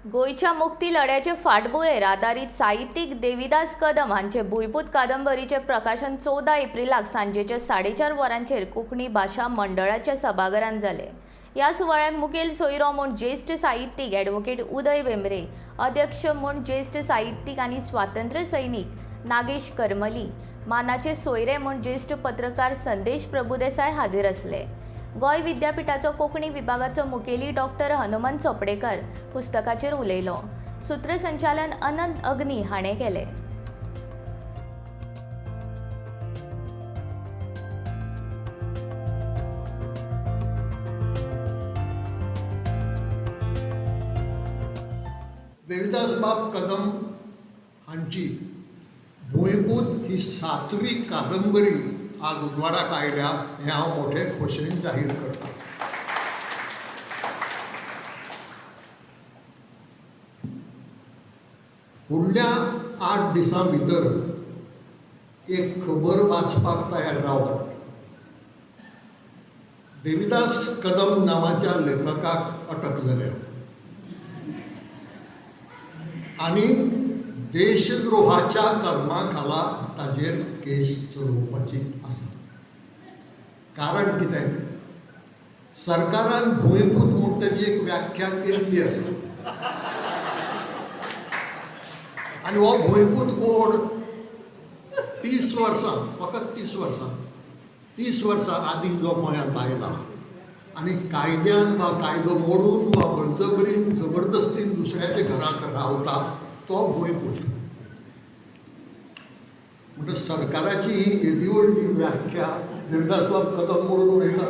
गोंयच्या मुक्ती लढ्याचे फाटभुंयेर आदारीत साहित्यीक देविदास कदम हांचे भुंयपूत कादंबरीचें प्रकाशन 14 एप्रिलाक सांजेच्या 4:30 वरांचेर कोंकणी भाशा मंडळाच्या सभाघरांत जालें. ह्या सुवाळ्याक मुखेल सोयरो म्हूण ज्येश्ठ साहित्यीक ॲडव्होकेट उदय भेंब्रे, अध्यक्ष म्हूण ज्येश्ठ साहित्यीक आनी स्वातंत्र्य सैनीक नागेश करमली, मानाचे सोयरे म्हूण ज्येश्ठ पत्रकार संदेश प्रभुदेसाय हाजीर आसले. गोंय विद्यापिठाचो कोंकणी विभागाचो मुखेली डॉक्टर हनुमंत चोपडेकर पुस्तकाचेर उलयलो. सूत्रसंचालन अनंत अग्नी हाणें केलें. देविदास बाब कदम हांची भुंयपूत ही 7वी कादंबरी आज उजवाडाक आयल्या हें हांव मोठे खोशयेन जाहीर करतां. फुडल्या 8 दिसां भितर एक खबर वाचपाक तयार रावात. देविदास कदम नांवाच्या लेखकाक अटक जाल्या आनी देशद्रोहाच्या कलमा खाला ताजेर केस चलोवपाची आसा. कारण कितें, सरकारान भुंयपूत म्हूण ताजी एक व्याख्या केल्ली आसा आनी हो भुंयपूत कोण 30 वर्सां, फकत 30 वर्सां, 30 वर्सां आदीं जो गोंयांत आयला आनी कायद्यान वा कायदो मोडून वा बळजबरीन जबरदस्तीन दुसऱ्याच्या घरांत रावता तो भुंयपूत. म्हणटा सरकाराची ही येदी व्हडली व्याख्या देविदास बाब कदम मोडून उडयता.